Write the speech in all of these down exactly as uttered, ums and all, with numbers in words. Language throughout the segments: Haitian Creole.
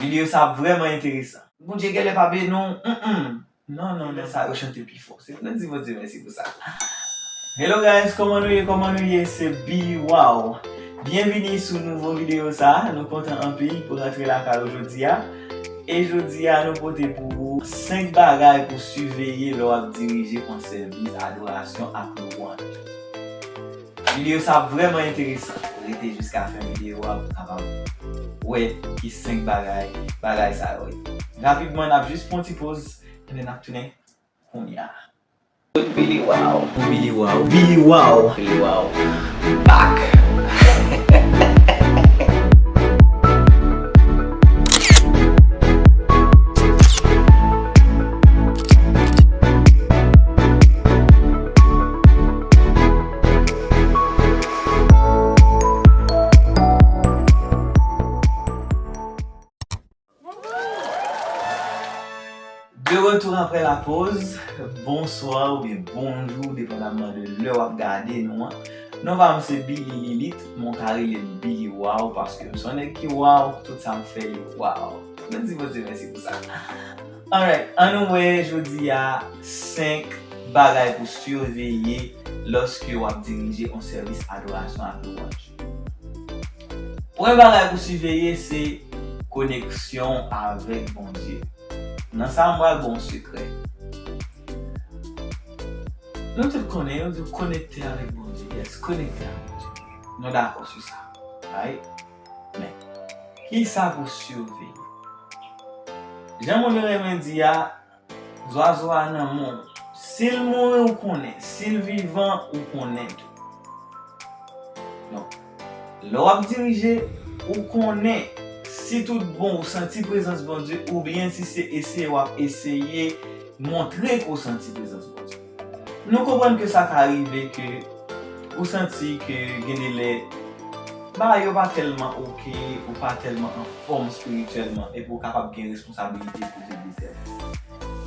Videyo sa ap vrèman enteresan. Bondye genlè pa beni w. Mm-mm. Non, non, non, sa yo chante pi fò. Se nou di Bondye mèsi pou sa. Hello guys, kòman nou ye? Kòman nou ye? Se Billy Wow. Byenvini sou nouvo videyo sa. Nou kontan anpil pou rantre lakay ou jodi a. E jodi a, nou pote pou ou senk bagay pou siveye lè w ap dirije yon sèvis adorasyon ak lwanj. Videyo sa ap vrèman enteresan. Rete jiska fen videyo a pou w kapab wè ki senk bagay, bagay sa yo ye. Rapidman, n ap jis pran yon ti poz, and then n ap tounen kounye a. Billy Wow. Billy Wow. Billy Wow. Billy Wow. Back. De retour après la pause. Bonswa oubyen bonjou, depandamman de lè w ap gade nou an. Non pa m se Billy Lilith, men w ka rele m Billy Wow, paske m se yon nèg ki wow, tout sa m fè li wow. Nou di Bondye mèsi pou sa. Alright, ann nou wè jodi a senk bagay pou siveye lòske w ap dirije yon sèvis adorasyon ak lwanj. Premye bagay pou siveye se koneksyon avèk Bondye. Nan sa, m pral ba w yon sekrè. Nou tout konnen, yo di w konekte avèk Bondye. Yes, konekte avèk Bondye. Nou dakò sou sa. Right? Men, kisa pou siveye? Jan moun yo renmen di a, zwazo a nan men w. Si l mouri, ou konnen. Si l vivan, ou konnen tou. Donk, lè w ap dirije, ou konnen si tout bon ou santi prezans Bondye oubyen si se eseye w ap eseye montre ke w santi prezans Bondye. Nou konprann ke sa ka rive ke ou santi ke gen de lè bagay yo pa tèlman oke, ou pa tèlman anfòm espirityèlman, epi ou kapab gen responsabilite pou te sèvis.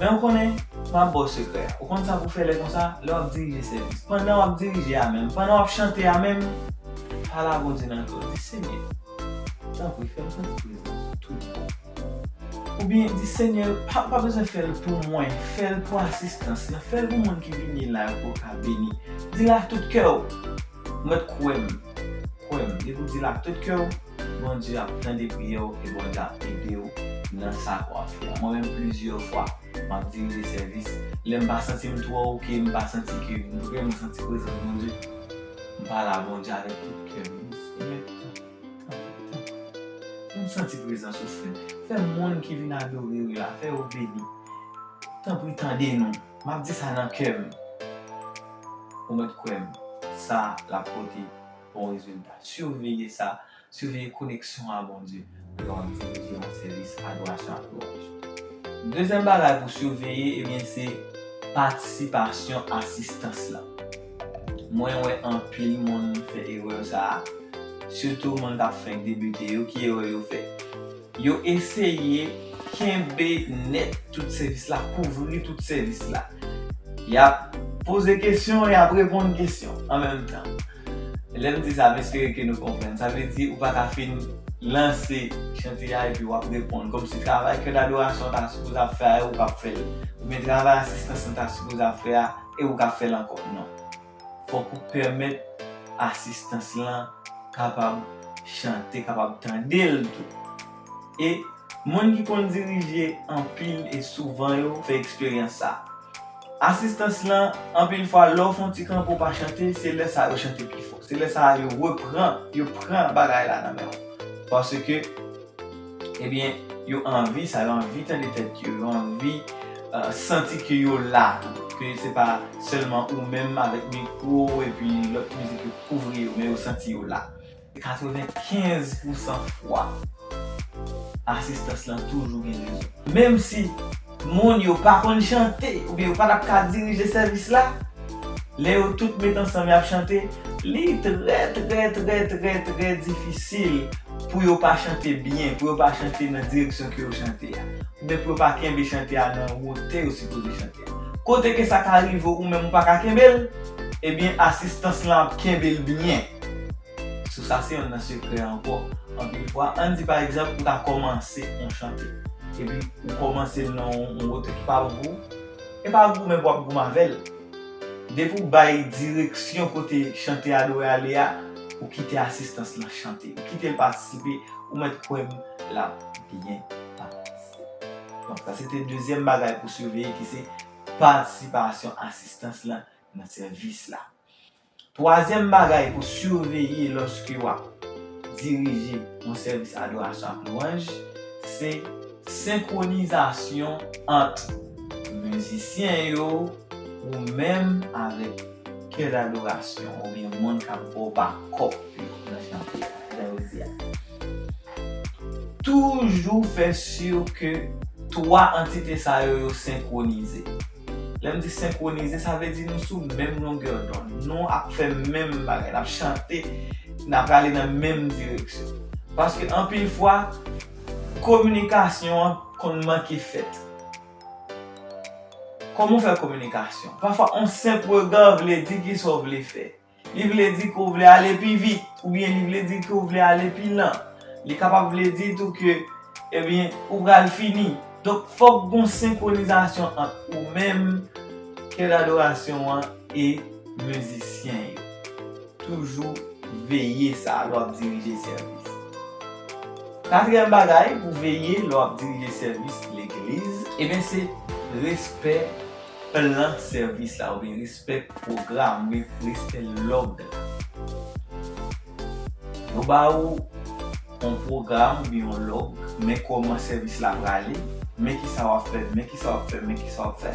Men ou konnen, m ap ba w sekrè a. Ou konn sa pou w fè lè konsa, lè w ap dirije sèvis. Pandan w ap dirije a menm, pandan w ap chante a menm, pale a Bondye nan kè w. Di, Senyè, tanpri, fè m santi prezans ou toultan. Oubyen di, Senyè, pa, pa bezwen fè l pou mwen, fè l pou asistans lan, fè l pou moun ki vini la yo pou yo ka beni. Di l ak tout kè w, mèt kwè m, kwè m, depi w di l ak tout kè w, Bondye ap tande priyè w e Bondye ap ede w nan sa ke w ap fè a. Mwen menm, plizyè fwa, m ap dirije sèvis, lè m pa santi m twò oke, m pa santi ke m vrèman santi prezans Bondye, m pale a Bondye avèk tout kè m. M di, Senyè, tanpri, tanpri, tanpri. Fè m santi prezans ou, fè, fè moun ki vin adore w yo la, fè yo beni. Tanpri, tande nou. M ap di sa nan kè m. Ou mèt kwè m, sa l ap pote bon rezilta. Siveye sa, siveye koneksyon a Bondye lè w ap dirije yon sèvis adorasyon ak lwanj. Dezyèm bagay pou siveye, ebyen, se patisipasyon asistans lan. Mwen wè anpil moun fè erè sa a, sitou moun k ap fenk debite yo, ki erè yo fè? Yo eseye kenbe nèt tout sèvis la, kouvri tout sèvis la. Y ap poze kesyon, y ap reponn kesyon an menm tan. Lè m di sa, m espere ke nou konprann. Sa vle di ou pa ka fin lanse chante a epi w ap reponn. Kòmsi travay kè dadorasyon ta sipoze ap fè a, e ou p ap fè l. Oubyen travay asistans lan ta sipoze ap fè a, e ou k ap fè l ankò. Non. Fòk ou pèmèt asistans lan kapab chante, kapab tande l tou. E moun ki konn dirije anpil e souvan yo fè eksperyans sa. Asistans lan, anpil fwa, lè w fè yon ti kanpe w pa chante, se lè sa a yo chante pi fò. Se lè sa a yo repran, yo pran bagay la nan men w. Paske, ebyen, yo anvi sa, yo anvi tande tèt yo, yo anvi, euh, santi ke yo la tou, ke se pa sèlman ou menm avèk mikwo w epi lòt mizik yo kouvri yo, men yo santi yo la. Katrevenkenz pousan fwa, asistans lan toujou gen rezon. Menm si moun yo pa konn chante, oubyen yo pa t ap ka dirije sèvis la, lè yo tout met ansanm y ap chante, li trè, trè, trè, trè, trè difisil pou yo pa chante byen, pou yo pa chante nan direksyon ke yo chante a, oubyen pou yo pa kenbe chante a nan wotè yo sipoze chante a. Kote ke sa ka rive w, ou menm ou pa ka kenbe l, ebyen, asistans lan ap kenbe l byen. Sou Sa se yonn nan sekrè ankò. Anpil fwa, ann di pa egzanp, ou ta kòmanse yon chante. Epi ou kòmanse l nan yon, yon wotè ki pa bon pou ou. E pa goumen pou w ap goumen avè l. Depi w bay direksyon kote chante adore ale a, ou kite asistans lan chante. Ou kite l patisipe, ou mèt kwè m l ap byen pase. Donk, sa se te dezyèm bagay pou siveye ki se patisipasyon asistans lan nan sèvis la. Twazyèm bagay pou siveye lòske w ap dirije yon sèvis adorasyon ak lwanj, se senkwonizasyon ant mizisyen yo, ou menm avèk kè dadorasyon oubyen moun k ap ba w bakòp yo nan chante a, jan yo di a. Toujou fè si ke twa antite sa yo, yo senkwonize. Lè m di senkwonize, sa vle di nou sou menm longè dond. Nou ap fè menm bagay, n ap chante, n ap prale nan menm direksyon. Paske anpil fwa, kominikasyon an konn manke fèt. Kòman w fè kominikasyon? Pafwa, yon senp rega vle di kisa w vle fè. Li vle di ke w vle ale pi vit, oubyen li vle di ke w vle ale pi lan. Li kapab vle di tou ke, ebyen, ou pral fini. Donk, fòk gon senkwonizasyon ant ou menm, kè dadorasyon an, e mizisyen yo. Toujou veye sa lè w ap dirije sèvis. Katriyèm bagay pou veye lè w ap dirije sèvis legliz, ebyen, se respè plan sèvis la, oubyen respè pwogram, oubyen respè lòg la. Yo ba ou yon pwogram oubyen yon lòg, men kòman sèvis la prale, men kisa w ap fè, men kisa w ap fè, men kisa w ap fè.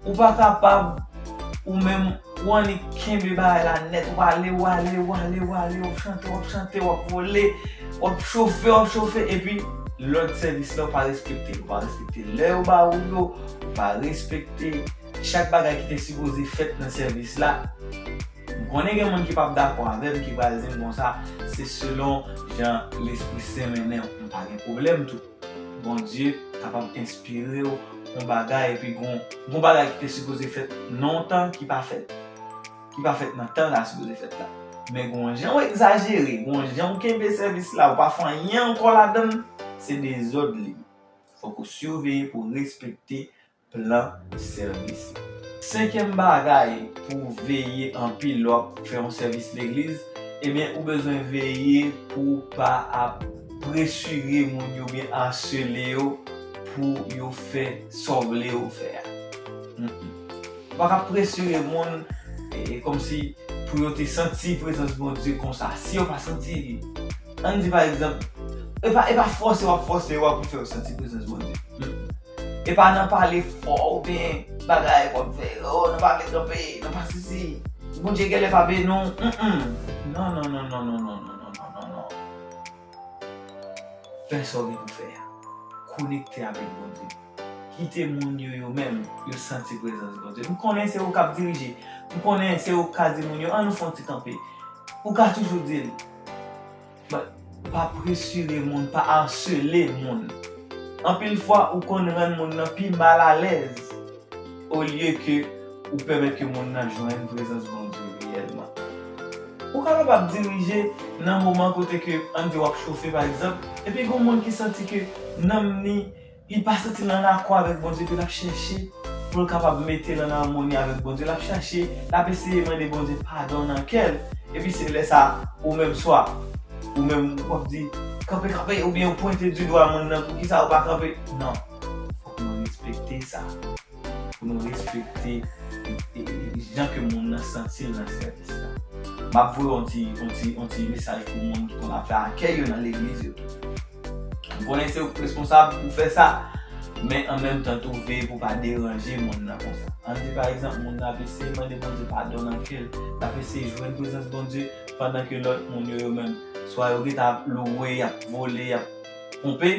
Ou pa kapab, ou menm, ou annik kenbe bagay la nèt, ou ale, ou ale, ou ale, ou ale, w ap chante, w ap chante, w ap vole, w ap chofe, w ap chofe, epi lòd sèvis la, ou pa respekte l, ou pa respekte lè yo ba ou yo, ou pa respekte chak bagay ki te sipoze fèt nan sèvis la. M konnen gen moun ki p ap dakò avè m, ki pral di m konsa, se selon jan Lespri Sen mennen w. M pa gen pwoblèm tou. Bondye kapab enspire w yon bagay, epi gon, gon bagay ki te sipoze fèt nan yon tan ki pa fèt, ki pa fèt nan tan la sipoze fèt la. Men gon jan w egzajere, gon jan w kenbe sèvis la, ou pa fè anyen ankò ladan l, se dezòd li ye. Fòk ou siveye pou w respekte plan sèvis. Senkyèm bagay pou w veye anpil lè w ap fè yon sèvis legliz, ebyen, ou bezwen veye pou w pa ap presire moun yo oubyen asele yo pou yo fè sa w vle yo fè a. Mm-mm. Ou pa ka presire moun, e, kòmsi pou yo te santi prezans Bondye konsa. Si yo pa santi li, ann di pa egzanp, e pa, e pa fòse w ap fòse yo pou fè yo santi prezans Bondye. Mm-mm. E pa nan pale fò oubyen bagay w ap fè, o, nan pale kanpe, nan pa sisi. Bondye genlè pa beni w. Mm-mm. Non, non, non. Fè sa w gen pou fè a. Konekte avèk Bondye. Kite moun yo, yo menm, yo santi prezans Bondye. M konnen se ou k ap dirije. M konnen se ou k ka di moun yo, ann nou fè yon ti kanpe. Ou ka toujou di l, but pa presire moun, pa asele moun. Anpil fwa, ou konn rann moun nan pi malalèz olye ke ou pèmèt ke moun nan jwenn prezans Bondye reyèlman. Ou kapab ap dirije nan moman kote ke, ann di w ap chofe, pa egzanp, epi gon moun ki santi ke nanm ni, li pa santi l ann akò avèk Bondye, epi l ap chèche pou l kapab mete l ann amoni avèk Bondye. L ap chache, l ap eseye mande Bondye padon nan kè l. Epi se lè sa, ou menm swa, ou menm w ap di, kanpe, kanpe, oubyen ou pwente di dwa moun nan, poukisa ou pa kanpe? Non. Fòk nou respekte sa. Pou nou respekte, e, e, jan ke moun nan santi l nan sèvis la. M ap voye yon ti, yon ti, yon ti mesaj pou moun ki konn ap fè akèy yo nan legliz yo tou. M konnen se ou k responsab pou fè sa, men an menm tan tou, veye pou w pa deranje moun nan konsa. Ann di pa egzanp, moun nan ap eseye mande Bondye padon nan kè l, l ap eseye jwenn prezans Bondye, pandan ke lòt moun yo, yo menm, swa yo gentan ap louwe, y ap vole, y ap ponpe,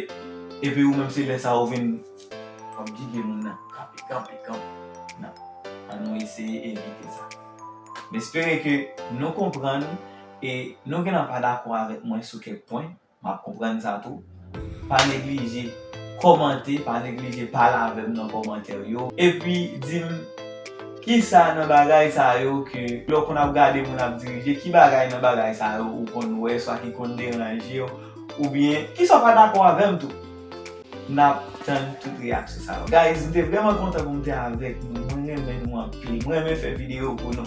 epi ou menm se lè sa a ou vin w ap gide moun nan, kanpe, kanpe, kanpe. Non. Ann nou eseye evite sa. M espere ke nou konprann e nou gentan pa dakò avèk mwen sou kèk pwen. M ap konprann sa tou. Pa neglije kòmante, pa neglije pale avè m nan kòmantè yo. Epi di m Kisa nan bagay sa yo ke lè w konn ap gade moun ap dirije, ki bagay nan bagay sa yo ou konn wè, swa ki konn deranje w, oubyen kisa w pa dakò avè m tou? N ap tann tout reyaksyon sa yo. Guys, m te vrèman kontan pou m te avèk nou. Mwen renmen nou anpil. Mwen renmen fè videyo pou nou.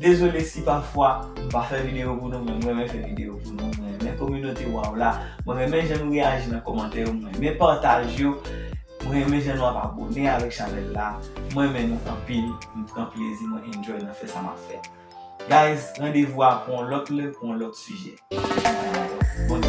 Dezole si pafwa m pa fè videyo pou nou, men mwen renmen fè videyo pou nou. Mwen renmen kominote Waw la. Mwen renmen jan nou reyaji nan kòmantè yo. Mwen renmen pataj yo. Mwen renmen jan nou ap abone avèk chanèl la. Mwen renmen nou anpil. M pran plezi, mwen enjoy nan fè sa m ap fè. Guys, randevou a pou yon lòt lè, pou yon lòt sijè. Bon,